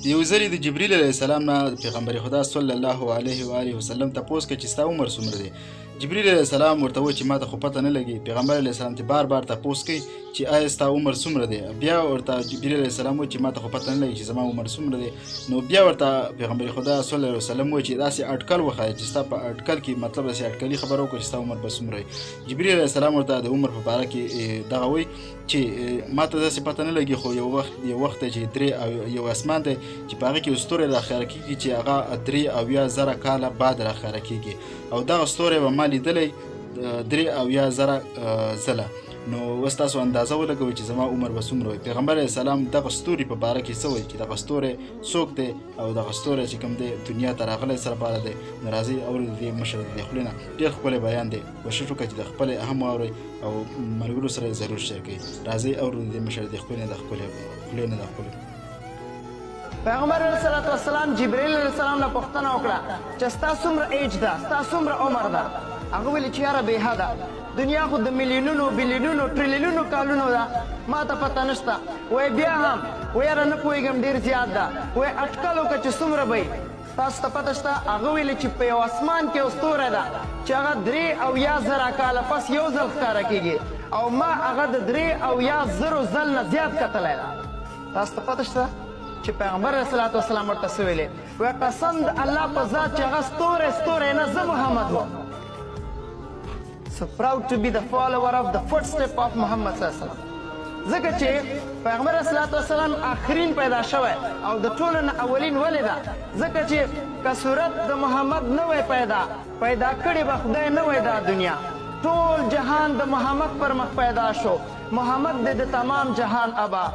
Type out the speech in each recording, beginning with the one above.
یو ځل د جبرئیل علیه السلام نه پیغمبر خدا صلی الله علیه و آله وسلم تپوس کوي چې ستا عمر څومره دی. جبرئیل علیه السلام ورته وایي چې ماته خو پته نه لګي. پیغمبر علیه السلام ته بار بار تپوس کوي چې آیا ستا عمر څومره دی. بیا ورته جبرئیل علیه السلام وایي چې ماته خو پته نه لګي چې زما عمر څومره دی. نو بیا ورته پیغمبر خدا صلی الله علیه وسلم وایي چې داسې اټکل وښایه چې ستا په اټکل کې مطلب داسې اټکلي خبره وکړه چې ستا عمر به څومره وي. جبرئیل علیه السلام ورته د عمر په باره کې دغه وایي چې ماته داسې پته نه لګي، خو یو وخت دی چې درې او یو اسمان دی چې په هغه کې یو ستوری راښکاره کېږي چې هغه 73,000 کاله بعد راښکاره کېږي او دغه ستوری به ما لیدلی 73,000 ځله. نو اوس تاسو اندازه ولګوئ چې زما عمر به څومره وي. پیغمبر علیه السلام دغه ستوري په باره کې څه وایي چې دغه ستوری څوک دی او دغه ستوری چې کوم دی دنیا ته راغلی څه لپاره دی. نو راځئ اورو د دې مشر د دې خولې نه ډېر ښکلی بیان دی. کوشش وکړئ چې د خپلې هم واورئ او ملګرو سره یې ضرور شیر کړئ. راځئ اورو د دې مشر د دې خولې نه د ښکلې. پیغمبر علیه الصلاة والسلام جبرئیل علیه السلام نه پوښتنه وکړه چې ستا څومره ایج ده، ستا څومره عمر ده؟ هغه ویلي چې یاره بې حده، دنیا خو د میلیونونو، بیلیونونو، ټریلیونونو کالونو ده، ما ته پته نشته. وایي بیا هم وایي یاره نه پوهېږم، ډېر زیات ده. وایي اټکل وکړه چې څومره به وي. تاسو ته پته شته؟ هغه ویلي چې په یو اسمان کې یو ستوری ده چې هغه 73,000 کاله پس یو ځل ښکاره کېږي او ما هغه د 73,000 ځل نه زیات کتلی ده. تاسو ته پته شته چې پیغمبر علیه الصلاة والسلام ورته څه ویلي؟ وایي قسم د الله په ذات چې هغه ستوری ستوری نه، زه محمد وم. So proud to be the follower of the footstep of Muhammad صلی الله علیه وسلم. ځکه چې پیغمبر علیه الصلاة والسلام آخرین پیدا شوی او د ټولو نه اولین ولې ده؟ ځکه چې که صورت د محمد نه وای پیدا کړې به خدای نه وای دا دنیا. ټول جهان د محمد پر مخ پیدا شو، محمد دی د تمام جهان ابا.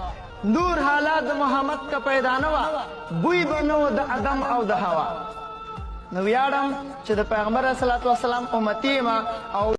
نور حالات د محمد که پیدا نه وه، بوی به نه و د ادم او د هوا. نو ویاړم چې د پیغمبر علیه الصلاة والسلام امتي یم او